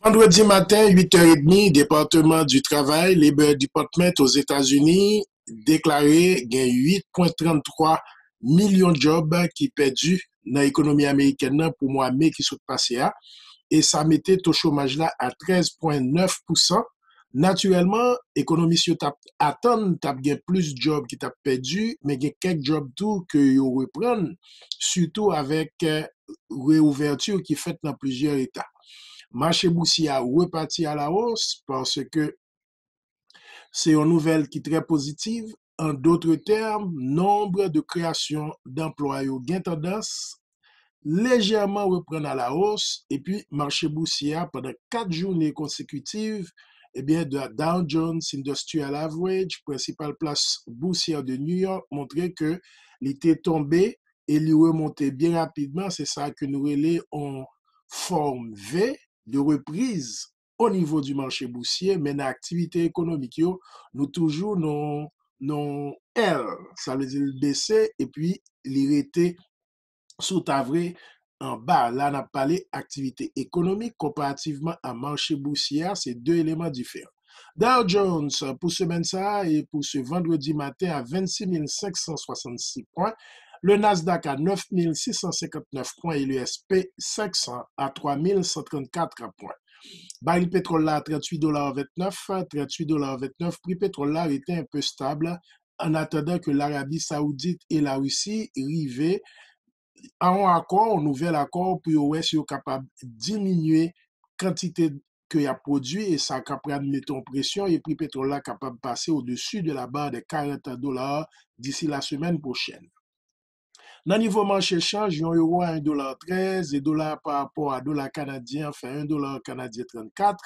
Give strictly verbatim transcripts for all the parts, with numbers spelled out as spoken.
Vandredi maten, uit è edmi, Departman di Travay, Labor Department, Ozetazini, deklare gen uit pwen tranntwa milyon djòb ki pèdi nan ekonomi amerikèn nan pou mwa me ki sot pase a, e sa mete to chomaj la a trèz pwen nèf pousan. Natirèlman, ekonomis yo t ap atann t ap gen plis djòb ki t ap pèdi, men gen kèk djòb tou ke yo reprann, sitou avèk, eh, reouvèti ki fèt nan plizyè eta. Mache bousye a repati a la hausse paske se yon nouvèl ki trè pozitiv. En d'autres termes, nonb de kreyasyon danplwa yo gen tandans lejèman reprann a la hausse, epi mache bousye a pandan kat jounen konsekitiv, ebyen, Dow Jones Industrial Average, prensipal plas bousyè de New York, montre ke li te tonbe e li remonte byen rapidman. Se sa ke nou rele yon fòm V de reprise o nivo di mache bousye, men nan aktivite ekonomik yo, nou toujou nan, nan L, sa vle di l bese, epi li rete sou ta vre anba. La, n ap pale aktivite ekonomik konparativman a mache bousye a, se de eleman diferan. Dow Jones, pou semèn sa a e pou se vandredi maten, a vennsis mil senk san swasannsis pwen, le Nasdaq a nèf mil sis san senkantnèf pwen e le S P senk san a twa mil san trannkat pwen. Baril petwòl la a tranntuit dola vennèf, tranntuit dola vennèf, pri petwòl la rete enpe stab, an atandan ke Larabi Saoudit e Larisi rive a yon akò, yon nouvèl akò, pou yo wè si yo kapab diminye kantite ke y ap pwodui, e sa kapab mete yon presyon, e pri petwòl la kapab pase odesi de la barre des quarante dollars d'ici la semaine prochaine. Nan nivo mache chanj, yon ewo a en dola trèz, e dola a pa rapò a dola kanadyen an fè en dola kanadyen trannkat,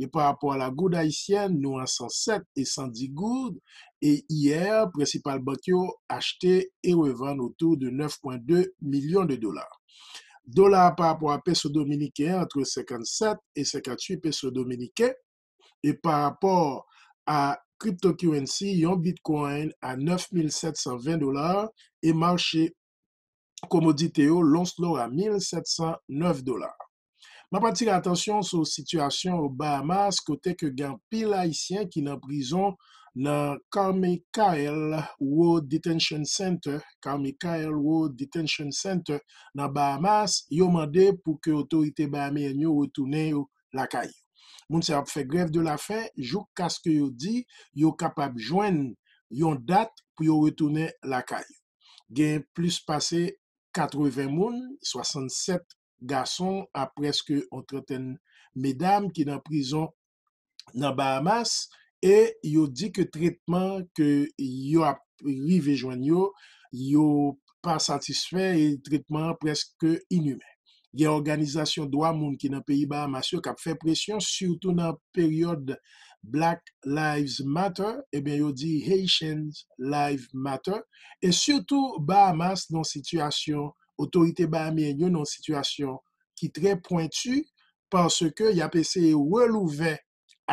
e pa rapò a la goud ayisyèn, nou an san sèt e san dis goud, e yè, prensipal bank yo achte e revann otou de nèf pwen de milyon de dola. Dola a pa rapò a peso dominiken an, antre senkannsèt e senkantuit peso dominiken, e pa rapò a cryptocurrency, yon Bitcoin a nèf mil sèt san ven dola, e mache komodite yo, l'once l'or a mil sèt san nèf dola. M ap atire atansyon sou sitiyasyon o Bahamas, kote ke gen anpil Ayisyen ki nan prizon nan Carmichael Road Detention Center, Carmichael Road Detention Center nan Bahamas, yo mande pou ke otorite bahameyen yo retounen yo lakay yo. Moun sa yo ap fè grèv de la fen joukaske yo di yo kapab jwenn yon dat pou yo retounen lakay yo. Gen plis pase katreven moun, swasannsèt gason a prèske yon trantèn medam ki nan prizon nan Bahamas, e yo di ke tretman ke yo ap rive jwenn yo, yo pa satisfè e tretman an prèske inimen. Gen òganizasyon dwa moun ki nan peyi Bahamas yo k ap fè presyon, sitou nan peryòd Black Lives Matter, ebyen yo di Haitians Lives Matter, e sitou Bahamas nan sitiyasyon, otorite bahameyen yo nan sitiyasyon ki trè pwenti, paske y ap eseye relouvè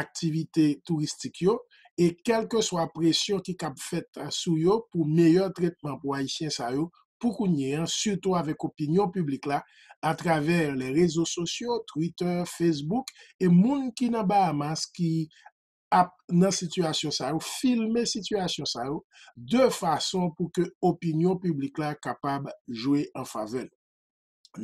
aktivite touristik yo, e kèlkeswa presyon ki kab fèt sou yo pou meyè tretman pou Ayisyen sa yo, pou kounye an, sitou avèk opinyon piblik la, atravè lè rezo sosyo, Twitter, Facebook, e moun ki nan Bahamas ki ap nan sitiyasyon sa yo, filme sitiyasyon sa yo, de fason pou ke opinyon piblik la kapab jwe an favè nou.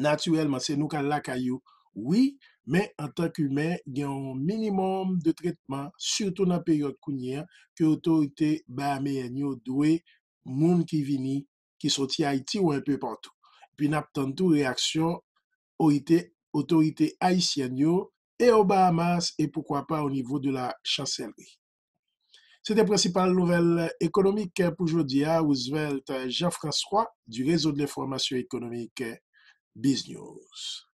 Natirèlman, se nou k al lakay yo, wi, men antan k imen, gen yon minimòm de tretman, sitou nan peryòd kounye a, ke otorite bahameyèn yo dwe moun ki vini, ki soti Ayiti ou enpe patou. Epi n ap tann tou reyaksyon orite-, otorite ayisyèn yo, e o Bahamas, e poukwa pa o nivo de la chanselri. Se te prensipal nouvèl ekonomik pou jodi a. Roosevelt Jean-François, du Réseau de l'Information Économique, Biz News.